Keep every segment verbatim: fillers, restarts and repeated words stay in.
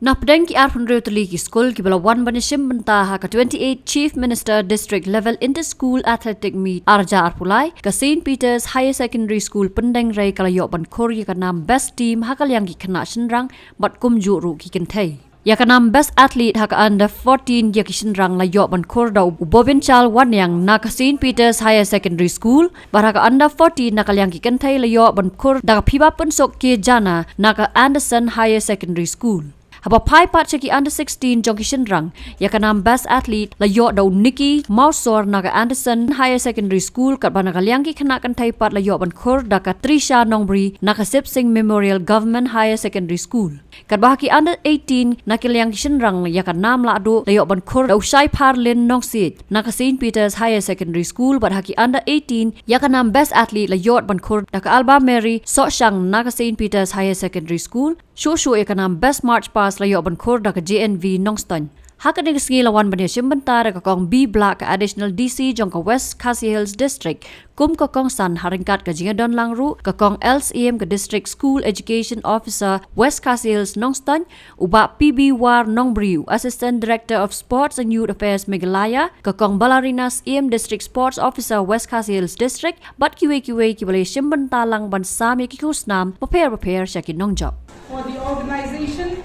Napdeng ki arphew tylli ki skul kiba la wan ban ïashim bynta ha ka twenty-eight Chief Minister District Level Inter-School Athletic Meet arja arphew lai, ka Saint Peter's Higher Secondary School Pyndengrei ka la ïoh ban khur ïa ka nam Best Team ha ka liang ki khynnah shynrang bad kumjuh ruh ki kynthei. Ïa ka nam Best Athlete ha ka Under fourteen ïa ki shynrang la ïoh ban khur da u Bobinchal Wanniang na ka Saint Peter's Higher Secondary School, bad ha ka Under fourteen na ka liang ki kynthei la ïoh ban khur da ka Phibapynsuk K Jana na ka Anderson Higher Secondary School. Haba phai pat sha ki Under sixteen jong ki shynrang, ïa ka nam Best Athlete la ïoh da u Nikki Mawsor na ka Anderson Higher Secondary School, katba na ka liang ki khynnah kynthei pat la ïoh ban khur da ka Trisha Nongbri na ka Sip Singh Memorial Government Higher Secondary School. Katba ha ki Under eighteen na ka liang ki shynrang ïa ka nam Lahduh la ïoh ban khur da u Shaipharlin Nongsiej na ka Saint Peter's Higher Secondary School, bad ha ki Under eighteen ïa ka nam Best Athlete la ïoh ban khur da ka Alba Mary Sohshang na ka Saint Peter's Higher Secondary School. Shuh shuh ïa ka nam Best March Past la ïoh ban khur da ka J N V Nongstoiñ. Ha kane ka sngi la wan ban ïashim bynta da ka Kong B Black, ka Additional D C jong ka West Khasi Hills District, kum ka kongsan, ha ryngkat ka jingïadon lang ruh ka Kong L Syiem, ka District School Education Officer West Khasi Hills Nongstoiñ, u Bah P B War Nongbri, u Assistant Director of Sports and Youth Affairs Meghalaya, ka Kong Balarina Syiem, District Sports Officer West Khasi Hills District, bad kiwei kiwei kiba la ïashim bynta lang ban sam ïa ki khusnam bapher bapher sha ki nongjop. For the organization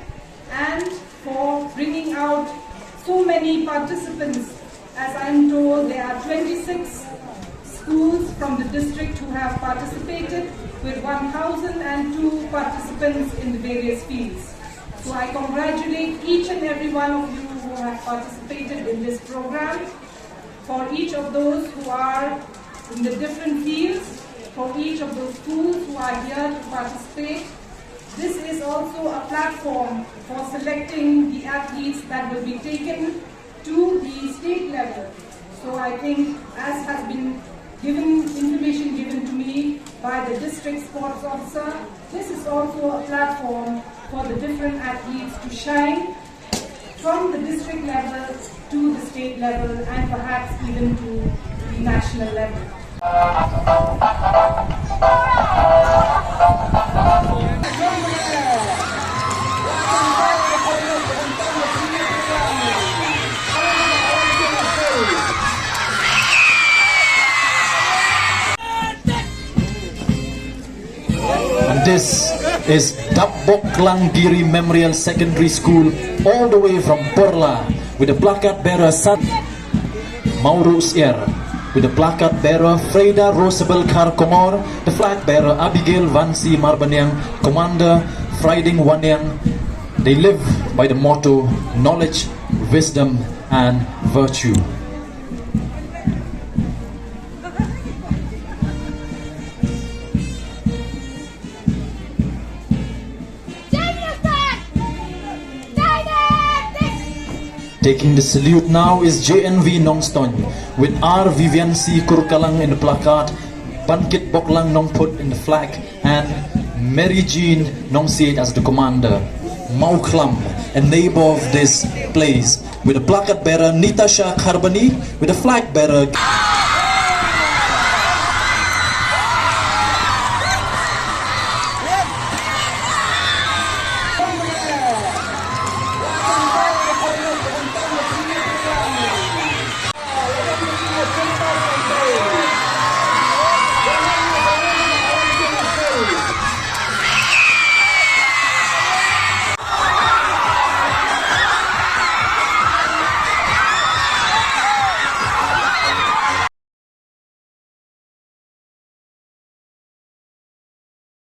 and for bringing out so many participants. As I am told, there are twenty-six schools from the district who have participated, with one thousand and two participants in the various fields. So I congratulate each and every one of you who have participated in this program. For each of those who are in the different fields, for each of those schools who are here to participate, this is also a platform for selecting the athletes that will be taken to the state level. So I think, as has been given, information given to me by the district sports officer, this is also a platform for the different athletes to shine from the district level to the state level and perhaps even to the national level. And this is Dapboklang Giri Memorial Secondary School, all the way from Porla, with the placard bearer San Maurus Air, with the placard bearer Freda Rosabel Kharkomor, the flag bearer Abigail Vansi Marbaniang, Commander Friding Waniang. They live by the motto, knowledge, wisdom, and virtue. Taking the salute now is J N V Nongstoiñ with R Vivian C Kurkalang in the placard, Pankit Boklang Nongput in the flag, and Mary Jean Nongsiej as the commander. Mawkhlam, a neighbor of this place, with the placard bearer Nitasha Kharbani, with the flag bearer